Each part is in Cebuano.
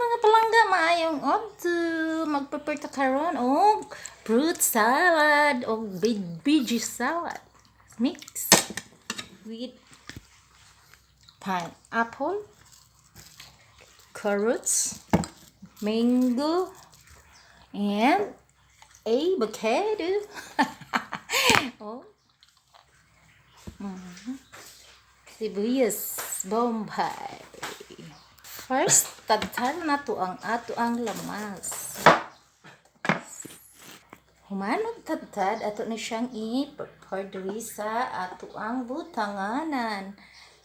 Mga palangga, maayong udto. Magprepare ta karon og fruit salad og veggie salad mix with pineapple, carrots, mango, and avocado. Oh. Sibuyas, Bombay. First, tadtaron nato ang ato ang lamas. Human og tadtad, ato na siyang i-prepare diri sa ato ang butanganan.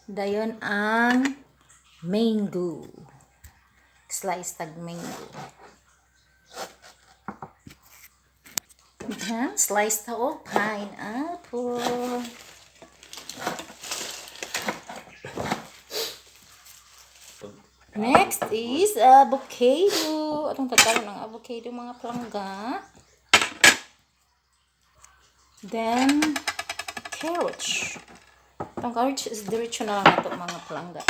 Dayon ang mango. Slice tag mango. Then, slice ta og pineapple. Next is avocado. Atong tadtaron ang avocado, mga palangga. Then, carrots. Itong carrots is diretso na lang ato, mga palangga.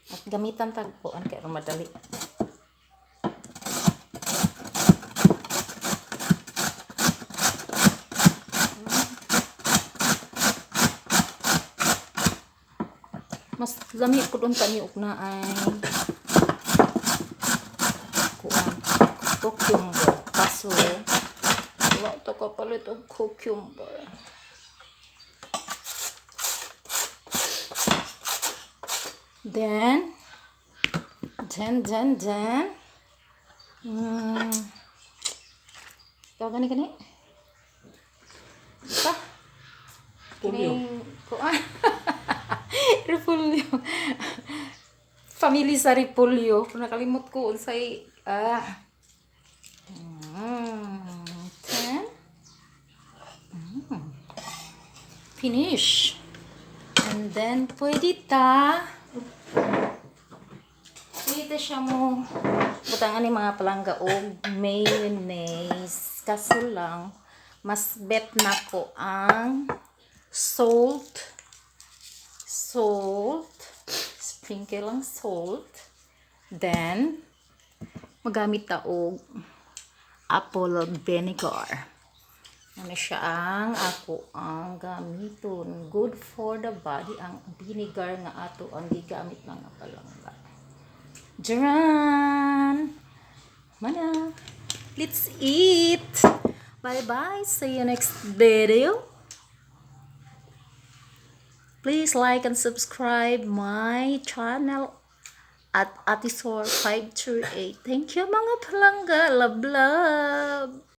At gamitan tagpuan kay madali. Mas lami pud unta ni og naay kuan, cucumber, kaso wala to kapalit og cucumber. Then ikaw gani gani pa. Polio. Kining kuan, repolyo. Family sa repolyo. Nakalimot ko unsay ah. 10. Finish. And then pwede siya mo butangan ni, mga palangga, og mayonnaise. Kaso lang, mas bet na ko ang salt. Salt. Sprinkle ang salt. Then, magamit ta og apple vinegar. Ano siya ang ako ang gamiton. Good for the body ang vinegar nga ato ang gigamit, mga palangga. Jaran! Mana! Let's eat! Bye-bye! See you next video! Please like and subscribe my channel at Atisor 528. Thank you, mga palangga. Love, love!